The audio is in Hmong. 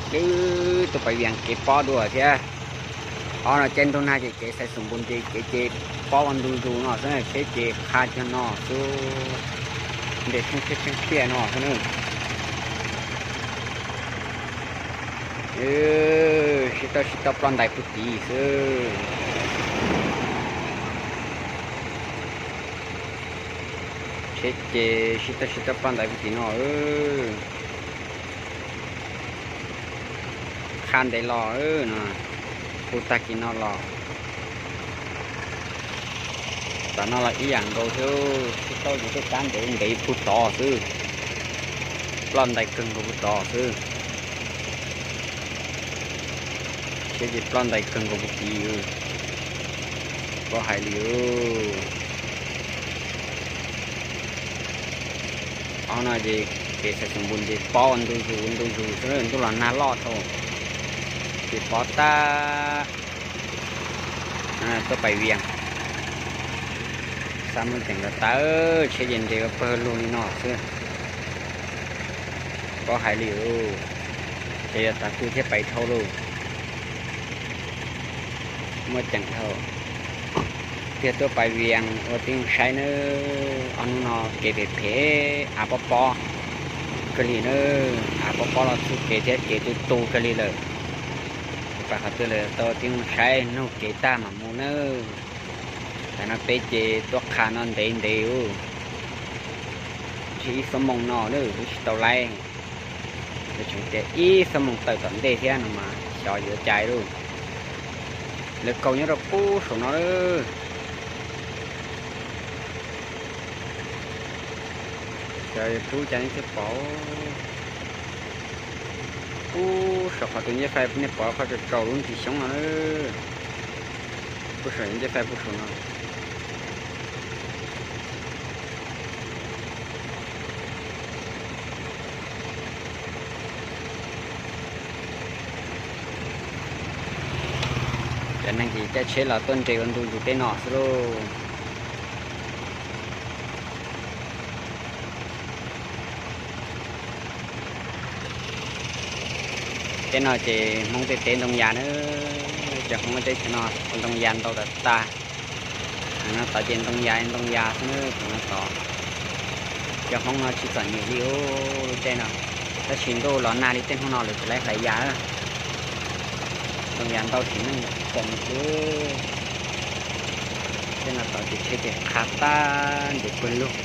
Lwb tuaj pais Vias kev pob dua thiab. Ob no caij ntuj nag ces kev xaiv xoom npus nti, kev ces pob ua ntu zus no xwb, tsheb ces qha cog no xwb, nres tsheej tshiab tsheej tshiab no xwb na. Sib tau sib tau ploj ntais puag tid xwb. Tsheb ces sib tau sib tau ploj ntais puag tim no. Qha ntev los no, puag tag kis no los. Tom no los ib yam nkaus thiab, sib tau ces tej kab ntev ntev puag tod xwb. Ploj ntais kawg nkaus puag tod xwb. Tsheb ces ploj ntais kawg nkaus puag tid. Paub hais li. Ob no ces kev xaiv xoom npus ces pob ua ntu zus ua ntu zus xwb, ntuj los nag loj dhau. Ces pob tag. Tuaj pais Vias, xav muaj ceem los tawm, tsheb ces nres ua pawg lug li no xwb. Paub hais li. Ces yog tag twg thiaj pais dhau lauj. Muaj ceem dhau. Tiag tuaj pais Vias ua tib zoo saib nawb. Ob hnub no kev phem phem, av pob pob kawg li na. Av pob pob los txhua kev thiab, kev tu tu kawg li lawm. Pais qhov twg los tau tib zoo saib, nug kev tag mam mus nawb. Tam no peb ces tuaj qha no ntev ntev ub, ntshe ib xuab moos no lawm twb tsis tau laib. Tseem tias ib xuab moos tawm tom ntej thiab no mas xyov yuav cai lauj. Lawv kaus nyob rau pub saum no lawm. Xyov yuav rub cas nej thiaj pom. Pub saum qhov tus ncej fais nej pom qhov tsaus tsaus lub ntsis xyoob no lawm. Pub saum ncej fais pub saum no. Cov neeg ces caij tsheb los tuaj nres ua ntu zus tej no xwb lauj. Tej no ces Hmoob tej teb ntoo yas na, cov Hmoob teb chaws no ntoo yas ntau tas tas. Thaum no tod ces ntoo yas ntoo yas xwb na, thaum no tod. Cov Hmoob no tsis txom nyem li ub tej no, tab sis ntuj los nag li tej hnub no lawv tsis laib hlais yas. Ntoo yas ntau sim neej tsis txom nyem li. Tej no tod ces tsheb ces qha tag nrho pawg lug.